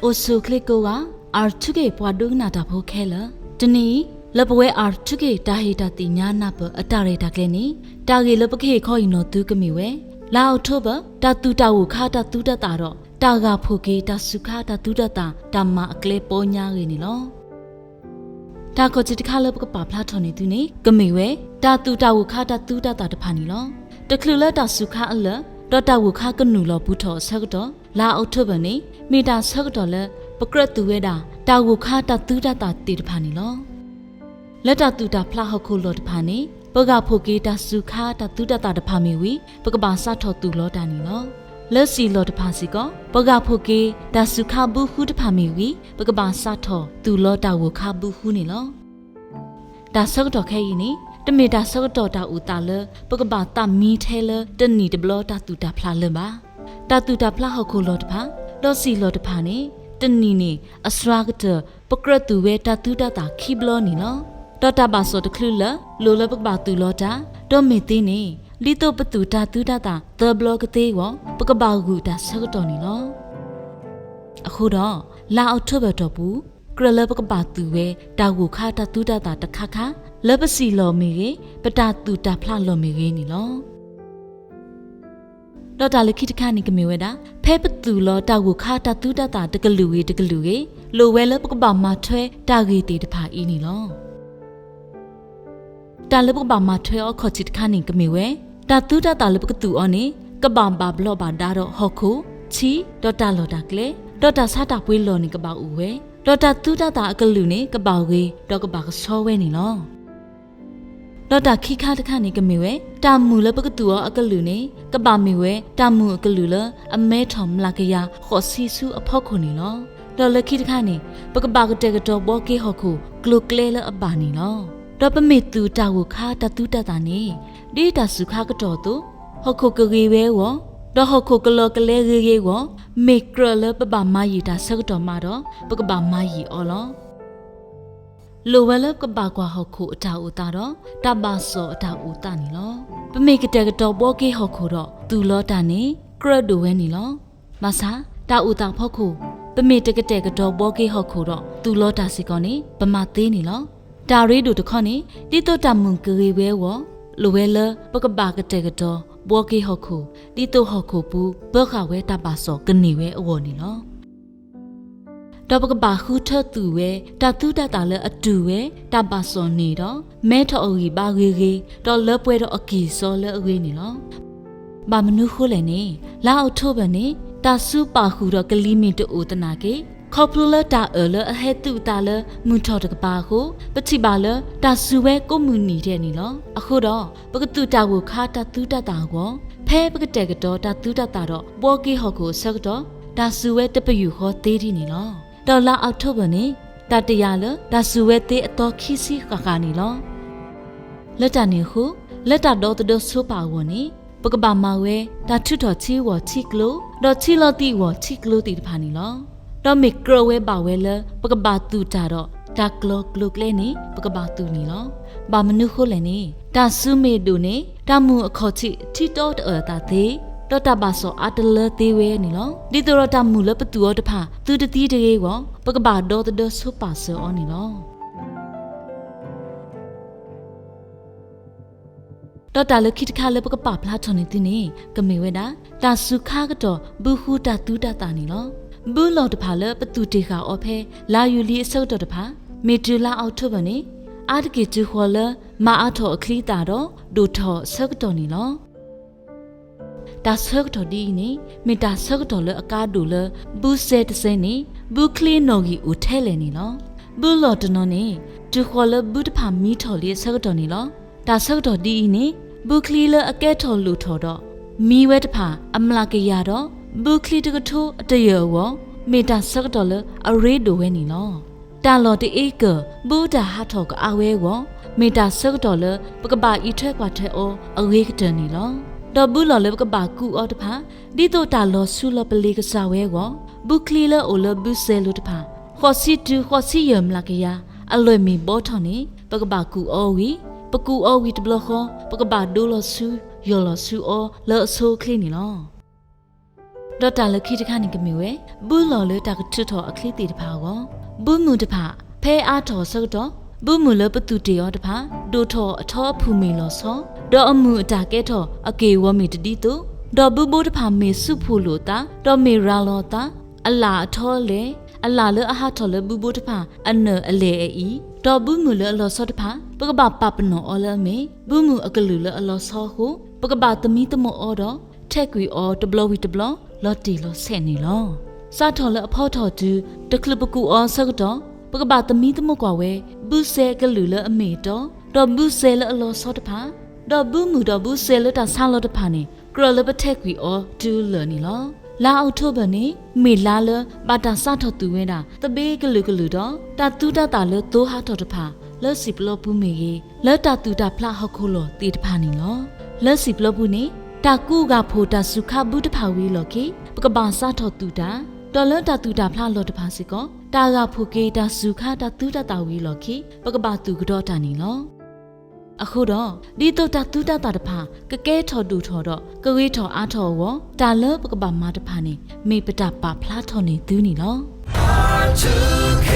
အိၣ်ဆူၣ်ချ့ကိးဂၤ, R two K ပှၤဒိကနၣ်တၢ်ဖိခဲလၢာ်, တနံၤအံၤ လၢပဝဲ R two K တၢ်ဟ့ၣ်တၢ်သ့ၣ်ညါနၢ်ပၢၢ်အတၢ်ရဲၣ်တၢ်ကျဲၤန့ၣ်, တၢ်ဂ့ၢ်လၢပကဟ့ၣ်ခီအံၤနီၢ်သုကမ့ၢ်ဝဲ လါအီးကထိဘၢၣ် တၢ်သူၣ်တၢ်ဂိၢ်ခါတၢ်သူတၢ်သၣ်ဒီး တၢ်ဂာ်ဖှိၣ်က့ၤတၢ်စူၤခါတၢ်သူတၢ်သၣ် တၢ်မၤအကျဲပီညါအဂ့ၢ်န့ၣ်လီၤ. တၢ်ခီၣ်ထံးတခါလၢပကပာ်ဖျါထီၣ်န့ၢ်သုန့ၣ် ကမ့ၢ်ဝဲ တၢ်သူၣ်တၢ်ဂိၢ်ခါတၢ်သူတၢ်သၣ်တဖၣ်န့ၣ်လီၤ. တချုးလၢတၢ်စူၤခါအလၢာ် ဒီးတၢ်ဂိၢ်ခါကနုာ်လီၤပူၤထီၣ်အဆၢကတီၢ် လါအီးကထိဘၢၣ်န့ၣ် မ့ၢ်တၢ်ဆၢကတီၢ်လၢ ပကြၢးသူၣ်ဝဲဒၣ် တၢ်ဂိၢ်ခါတၢ်သူတၢ်သၣ်သ့ၣ်တဖၣ်န့ၣ်လီၤ. လၢတၢ်သူၣ်တၢ်ဖျးဟီၣ်ခိၣ်လီၢ်တဖၣ်န့ၣ် ပဂာ်ဖှိၣ်က့ၤတၢ်စူၤခါတၢ်သူတၢ်သၣ်တဖၣ်မ့ၢ်ဝံၤ ပကဘၣ်စးထီၣ်သူၣ်လီၤတၢ်န့ၣ်လီၤ. လၢစံၣ်လီၢ်တဖၣ်စ့ၢ်ကီး ပဂာ်ဖှိၣ်က့ၤတၢ်စူၤခါဘုဃုတဖၣ်မ့ၢ်ဝံၤ ပကဘၣ်စးထီၣ်သူၣ်လီၤတၢ်ဂိၢ်ခါဘုဃုန့ၣ်လီၤ. တၢ်ဆၢကတီၢ်ခဲအံၤန့ၣ် တမ့ၢ်တၢ်ဆၢကတီၢ်တၢ်အိၣ်သးလၢ ပကဘၣ်သးမံထဲလၢတနံၣ်တဘျီတၢ်သူၣ်တၢ်ဖျးလၢၤဘၣ်. တၢ်သူၣ်တၢ်ဖျးဟီၣ်ခိၣ်လီၢ်တဖၣ် ဒီးစံၣ်လီၢ်တဖၣ်န့ၣ် တနံၣ်န့ၣ် အစှၤကတၢၢ် ပကြၢးသူၣ်ဝဲတၢ်သူတၢ်သၣ်ခံဘျီန့ၣ်လီၤ. ဒီးတၢ်ဘၣ်စီၣ်တချုးလၢာ် လိၣ်လၢပကဘၣ်သူၣ်လီၤတၢ်, ဒီးမ့ၢ်သ့န့ၣ် ဒ်သိးပသူၣ်တၢ်သူတၢ်သၣ်သၢဘျီကသ့အဂီၢ် ပကဘၣ်ဂုာ်တၢ်ဆၢကတီၢ်န့ၣ်လီၤ. အဃိဒီး လါအီးကထိဘၢၣ်တီၢ်ပူၤ ကြၢးလၢပကဘၣ်သူၣ်ဝဲတၢ်ဂိၢ်ခါတၢ်သူတၢ်သၣ်တခါခါ လၢပစံၣ်လီၢ်မ့ၢ်ဂ့ၤ ပတၢ်သူၣ်တၢ်ဖျးလီၢ်မ့ၢ်ဂ့ၤန့ၣ်လီၤ. ဒီးတၢ်လၢခံတခါန့ၣ်ကမ့ၢ်ဝဲဒၣ် ဖဲပသူၣ်လီၤတၢ်ဂိၢ်ခါတၢ်သူတၢ်သၣ်တကလုာ်ဂ့ၤတကလုာ်ဂ့ၤ လိၣ်ဝဲလၢပကဘၣ်မၤထွဲတၢ်ဂ့ၢ်သ့ၣ်တဖၣ်အံၤန့ၣ်လီၤ. တၢ်လၢပကဘၣ်မၤထွဲအီၤခီၣ်ထံးတခါန့ၣ်ကမ့ၢ်ဝဲ တၢ်သူတၢ်သၣ်လၢပကသူၣ်အီၤန့ၣ် ကဘၣ်ဘၣ်ဘျီးဘၣ်ဒါဒီးဟီၣ်ခိၣ်, ထံ, ဒီးတၢ်လီၢ်တၢ်ကျဲ, ဒီးတၢ်ဆါတၢ်ပှ့ၤလီၢ်န့ၣ်ကဘၣ်အိၣ်ဝဲ, ဒီးတၢ်သူတၢ်သၣ်အကလုာ်န့ၣ် ကဘၣ်ဂ့ၤဒီးကဘၣ်ကဆှီဝဲန့ၣ်လီၤ. ဒီးတၢ်ခံခါတခါန့ၣ်ကမ့ၢ်ဝဲ တၢ်မုာ်လၢပကသူၣ်အီၤအကလုာ်န့ၣ် ကဘၣ်မ့ၢ်ဝဲတၢ်မုာ်အကလုာ်လၢ အမဲထီၣ်မျးကယၤဃိးဆံဆူအဖီခိၣ်န့ၣ်လီၤ. ဒီးလၢခံတခါန့ၣ် ပကဘၣ်ကတဲာ်ကတီၤဘှီက့ၤဟီၣ်ခိၣ်ကျိၤကျဲလၢအဘၣ်န့ၣ်လီၤ. ဒီးပမ့ၢ်သူၣ်တၢ်ဂိၢ်ခါတၢ်သူတၢ်သၣ်န့ၣ် ဒ်တၢ်စူၤခါကတီၢ်အသိး ဟီၣ်ခိၣ်ကဂ့ၤဝဲအဂီၢ်, ဒီးဟီၣ်ခိၣ်ကလီၤကလဲဂ့ၤဂ့ၤအဂီၢ်, မ့ၢ်ကြၢးလၢပဘၣ်မၤယံာ်တၢ်ဆၢကတီၢ်မးဒီး ပကဘၣ်မၤယံာ်အီၤလီၤ. လိၣ်ဝဲလၢပကဘၣ်ကွၢ်ဟီၣ်ခိၣ်အတၢ်အိၣ်သးဒီး တၢ်ဘၣ်စီၣ်အတၢ်အိၣ်သးန့ၣ်လီၤ. ပမ့ၢ်ကတဲာ်ကတီၤဘှီက့ၤဟီၣ်ခိၣ်ဒီး သူၣ်လီၤတၢ်န့ၣ် ကြၢးဒိၣ်ဝဲန့ၣ်လီၤ. ဘၣ်ဆၣ် တၢ်အိၣ်သးအဖီခိၣ် ပမ့ၢ်တကတဲာ်ကတီၤဘှီက့ၤဟီၣ်ခိၣ်ဒီး သူၣ်လီၤတၢ်စ့ၢ်ကီးန့ၣ် ပမၤသ့န့ၣ်လီၤ. တၢ်ရ့ဒိၣ်တခီန့ၣ် ဒ်သိးတၢ်မုာ်ကဂ့ၤဝဲအဂီၢ် လိၣ်ဝဲလၢပကဘၣ်ကတဲာ်ကတီၤဘှီက့ၤဟီၣ်ခိၣ် ဒ်သိးဟီၣ်ခိၣ်ပူၤပၢဃာ်ဝဲတၢ်ဘၣ်စီၣ်ကန့ၢ်ဝဲအဂီၢ်န့ၣ်လီၤ. ဒီးပကဘၣ်ဃုထၢသူၣ်ဝဲ တၢ်သူတၢ်သၣ်လၢအတုၤဝဲ တၢ်ဘၣ်စီၣ်န့ၢ်ဒီး မဲထီၣ်အဂံၢ်ဘါဂ့ၤဂ့ၤ ဒီးလၢပှဲၤဒီးအကံၢ်အစီလၢအဂ့ၤန့ၣ်လီၤ. ဘၣ်မနုၤဃိလဲၣ်န့ၣ် လါအီးကထိဘၢၣ်န့ၣ် တၢ်စူၤပာ်ဃုာ်ဒီးကလံၤမ့ၢ်တအိၣ်သနာ်က့ ခီဖျိလၢတၢ်အၢၣ်လၢအဟဲသုးအသးလၢမုၢ်ထီၣ်တကပၤအဃိ ပထံၣ်ဘၣ်လၢတၢ်စူၤဝဲကိးမုၢ်နံၤဒဲးန့ၣ်လီၤ. အဃိဒီး ပကသူၣ်တၢ်ဂိၢ်ခါတၢ်သူတၢ်သၣ်အဂီၢ် ဖဲပကတဲာ်ကတီၤတၢ်သူတၢ်သၣ်ဒီးဘှီက့ၤဟီၣ်ခိၣ်အဆၢကတီၢ် တၢ်စူၤဝဲတပယူာ်ဃီသ့ဒ်န့ၣ်လီၤ. ဒီးလါအီးကထိဘၢၣ်န့ၣ် တၢ်တယာ်လၢ တၢ်စူၤဝဲသ့အသီခံဆံဃၣ်ဃၣ်န့ၣ်လီၤ. လၢတၢ်န့ၣ်အဃိ လၢတၢ်ဒီသဒၢဆိပာ်အဂီၢ်န့ၣ် ပကဘၣ်မၤဝဲ တၢ်ထုးထီၣ်ထံအဂီၢ်ထံကျိ ဒီးထံလီၤသံးအဂီၢ်ထံကျိသ့ၣ်တဖၣ်န့ၣ်လီၤ. ဒီးမ့ၢ်ကြၢးဝဲဘၣ်ဝဲလၢ ပကဘၣ်သူၣ်တၢ်ဒီး တၢ်ကျီၤကျိၤကျဲန့ၣ် ပကဘၣ်သူၣ်န့ၣ်လီၤ. ဘၣ်မနုၤဃိလဲၣ်န့ၣ် တၢ်စူၤမ့ၢ်ဒိၣ်န့ၣ် တၢ်မုာ်အခီၣ်ထံးထံတီတအၢၣ်အသးသ့, ဒီးတၢ်ဘၣ်စီၣ်အါတလၢသ့ဝဲန့ၣ်လီၤ. ဒ်သိးဒီးတၢ်မုာ်လၢပသူၣ်အီၤတဖၣ် သုတသံတဂ့ၤအဂီၢ် ပကဘၣ်ဒီသဒၢဆိပာ်စၢၤအီၤန့ၣ်လီၤ. ဒီးတၢ်လၢခံတခါလၢပကပာ်ဖျါထီၣ်န့ၢ်သုန့ၣ် ကမ့ၢ်ဝဲဒၣ် တၢ်စူၤခါကတီၢ်ဘုဃုတၢ်သူတၢ်သၣ်န့ၣ်လီၤ. ဘုလီၢ်တဖၣ်လၢပသူၣ်တ့ၢ်ဃာ်အီၤဖဲ လါယူၤလံအဆၢကတီၢ်တဖၣ် မ့ၢ်တုၤလါအီးကထိဘၢၣ်န့ၣ် အါတက့ၢ်တုၤဃီၤလၢ မၤအါထီၣ်အချံအသၣ်ဒီး ဒိၣ်ထီၣ်အဆၢကတီၢ်န့ၣ်လီၤ. တၢ်ဆၢကတီၢ်ဒ်အံၤန့ၣ် မ့ၢ်တၢ်ဆၢကတီၢ်လၢအကါဒိၣ်လၢ ဘုစဲတစဲန့ၣ် ဘုချံနီၣ်ဂံၢ်အိၣ်ထဲလဲၣ်န့ၣ်လီၤ. ဘုလီၢ်တနီၤန့ၣ် တုၤဃီၤလၢဘုတဖၣ်မံထီၣ်လံအဆၢကတီၢ်န့ၣ်လီၤ. တၢ်ဆၢကတီၢ်ဒ်အံၤန့ၣ် ဘုချံလၢအကဲထီၣ်လိၣ်ထီၣ်ဒီး မံဝဲတဖၣ် အမျးကယၤဒီး ဘုချံတကထိအတယၢၢ်အဂီၢ် မ့ၢ်တၢ်ဆၢကတီၢ်လၢအရ့ဒိၣ်ဝဲန့ၣ်လီၤ. တၢ်လီၢ်တအ့ကၢၢ် ဘုတၢ်ဟးထီၣ်ကအါဝဲအဂီၢ် မ့ၢ်တၢ်ဆၢကတီၢ်လၢ ပကဘၣ်အံးထွဲကွၢ်ထွဲအီၤအဂ့ၤကတၢၢ်န့ၣ်လီၤ. ဒီးဘုလီၢ်လၢပကဘၣ်ကူးအီၤတဖၣ် ဒ်သိးတၢ်လီၤဆူလီၤပလ့ၤကစၢ်ဝဲအဂီၢ် ဘုချံလၢအိၣ်လၢဘုစဲလိၤတဖၣ် ဃိးဆံတုၤဃိးဆံယဲၢ်မျးကယၤ အလွဲၢ်မ့ၢ်ဘီထီၣ်န့ၣ် ပကဘၣ်ကူးအီၤဝံၤ ပကူးအီၤဝံၤတဘျီဃီ ပကဘၣ်ဒိလီၤဆူ ယီၢ်လီၤဆူအီၤလၢအဆိအချ့န့ၣ်လီၤ. ဒီးတၢ်လၢခံတခါန့ၣ်ကမ့ၢ်ဝဲ ဘုလီၢ်လၢတၢ်ကထုးထီၣ်အချံသ့ၣ်တဖၣ်အဂီၢ်, ဘုမုၢ်တဖၣ် ဖဲအါထီၣ်အဆၢကတီၢ် ဘုမုၢ်လၢပသူၣ်တ့ၢ်အီၤတဖၣ် ဒိၣ်ထီၣ်အထီအဖုၣ်မ့ၢ်လီၤဆီ, ဒီးအမုၢ်အတၢ်ကဲထီၣ်အက့ၢ်အဂီၤမ့ၢ်တဒ်သိး, ဒီးဘုဘိတဖၣ်မ့ၢ်ဆူးဖှိၣ်လိာ်အသး, ဒီးမ့ၢ်ရၤလီၤအသး, အလၣ်အထီလဲၣ်, အလၣ်လၢအဟးထီၣ်လၢဘုဘိတဖၣ်အနၢၣ်အလဲၢ်အအံၤ, ဒီးဘုမုၢ်လၢအလီၤဆီတဖၣ် ပကဘၣ်ပာ်ပနီၣ်အီၤလၢအမ့ၢ် ဘုမုၢ်အကလုာ်လၢအလီၤဆီအဃိ, ပကဘၣ်သမံသမိးအီၤဒီး ထဲးကွံာ်အီၤတဘျီဝံၤတဘျီ လီၤတံၢ်လီၤဆဲးန့ၣ်လီၤ. စးထီၣ်လၢအဖီထီၣ်တုၤ တချုးပကူးအီၤအဆၢကတီၢ် ပကဘၣ်သမံသမိးကွၢ်ဝဲ ဘုစဲၤကလုာ်လၢအမ့ၢ်အတီ, ဒီးဘုစဲၤလၢအလီၤဆီတဖၣ်, ဒီးဘုမုၢ်ဒီးဘုစဲၤလၢတၢ်ဆါလီၤတဖၣ်န့ၣ် ကြၢးလၢပထဲးကွံာ်အီၤတုၤလၢာ်န့ၣ်လီၤ. လါအီးကထိဘၢၣ်န့ၣ် မ့ၢ်လါလၢဘၣ်တၢ်စးထီၣ်သူၣ်ဝဲဒၣ် သဘ့ကလုာ်ကလုာ်ဒီး တၢ်သူတၢ်သၣ်လၢသိဟးထီၣ်တဖၣ် လၢစံၣ်ပျီပူၤမ့ၢ်ဂ့ၤ, လၢတၢ်သူၣ်တၢ်ဖျးဟီၣ်ခိၣ်လီၢ်သ့ၣ်တဖၣ်န့ၣ်လီၤ. လၢစံၣ်ပျီပူၤန့ၣ် တၢ်ကူဂၢ်ဖှိၣ်တၢ်စူၤခါဘုတဖၣ်ဝံၤအလီၢ်ခံ ပကဘၣ်စးထီၣ်သူၣ်တၢ်, ဒီးလၢတၢ်သူၣ်တၢ်ဖျးလီၢ်တဖၣ်စ့ၢ်ကီး တၢ်ဂၢ်ဖှိၣ်က့ၤတၢ်စူၤခါတၢ်သူတၢ်သၣ်ဝံၤအလီၢ်ခံ ပကဘၣ်သူၣ်ကဒီးတၢ်န့ၣ်လီၤ. အဃိဒီး ဒ်သိးတၢ်သူတၢ်သၣ်တဖၣ် ကကဲထီၣ်ဒိၣ်ထီၣ်ဒီး ကဂ့ၤထီၣ်အါထီၣ်အဂီၢ် တၢ်လၢပကဘၣ်မၤတဖၣ်န့ၣ် မ့ၢ်ပတၢ်ပာ်ဖျါထီၣ်န့ၢ်သုန့ၣ်လီၤ.